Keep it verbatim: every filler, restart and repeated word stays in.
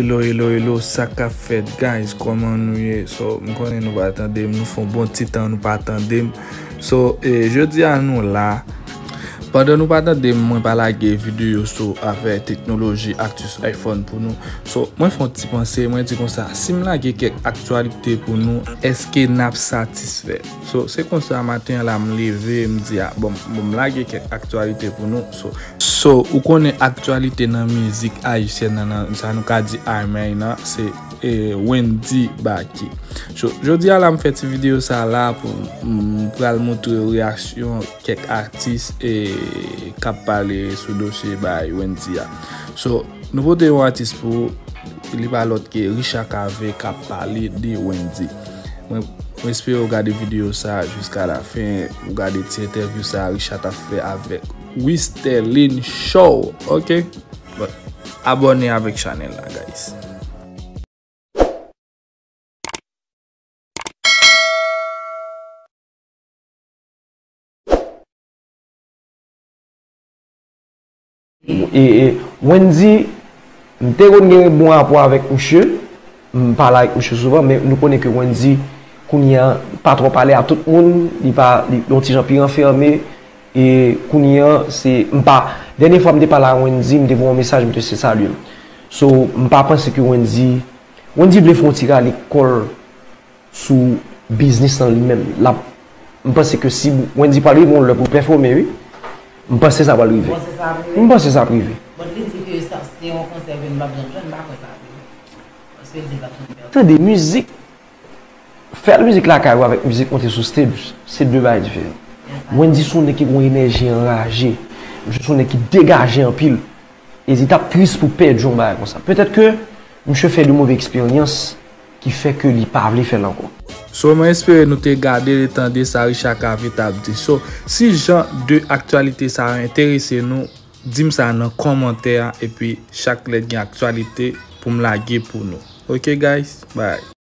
Hello, hello, hello, sa k ap fèt, guys? Kòman nou ye? So, m konnen nou pa tande m, nou fè yon bon ti tan nou pa tande m. So, e, jodi a nou la. Pandan nou pa tande m, mwen pa lage videyo sou afè teknoloji, aktis, iPhone pou nou. So, mwen fè yon ti panse, mwen di konsa, si m lage kèk aktyalite pou nou, èske n ap satisfè? So, se konsa, maten an la, m leve, m di, a, bon, bon, m lage kèk aktyalite pou nou. So, so, ou konnen aktyalite nan mizik ayisyèn nan, nan sa nou ka di armèy nan, se, e, Wendy Baky. So, jodi a la, m fè ti videyo sa la pou m pral montre reyaksyon kèk atis, e, k ap pale sou dosye bay Wendy a. So, nou pote yon atis pou ou, li pa lòt ke Richard Cavé k ap pale de Wendy. Mwen, mwen espere w gade videyo sa jiska la fen, ou gade ti entèvyou sa Richard t ap fè avèk Wisterline Show, ok? Bon, abòne avèk chanèl la, guys. E, e, Wendy, m te konn gen bon rapò avèk misye, m pale avèk misye souvan, men nou konnen ke Wendy, kounye a, pa twò pale a tout moun, li pa, li yon ti jan pi ranfème, e kounye a, se, m pa, dènye fwa m te pale a Wendy, m te voye yon mesaj, m te se salye l. So, m pa panse ke Wendy, Wendy vle fè yon ti rale kò l sou biznis lan li menm. L ap, m panse ke si Wendy pral rive yon lè pou l pèfòme, wi. M panse sa pral rive. Ou panse sa ap rive? M panse sa ap rive. But li di ke sa, se yon konsè ke m p ap janm jwenn, m pa kwè sa ap rive. Paske l di l p ap janm pèfòme. Tande mizik. Fè mizik lakay ou avèk mizik monte sou stage, se de bagay diferan. Wendy se yon nèg ki gen yon enèji anraje. Misye se yon nèg ki degaje anpil. E li t ap tris pou pèdi yon bagay konsa. Petèt ke misye fè de move eksperyans ki fè ke li pa vle fè l ankò. So, mwen espere nou te gade e tande sa Richard Cavé t ap di. So, si jan de aktyalite sa yo enterese nou, di m sa nan kòmantè a, epi chak lè gen aktyalite pou m lage pou nou. Ok, guys? Bye.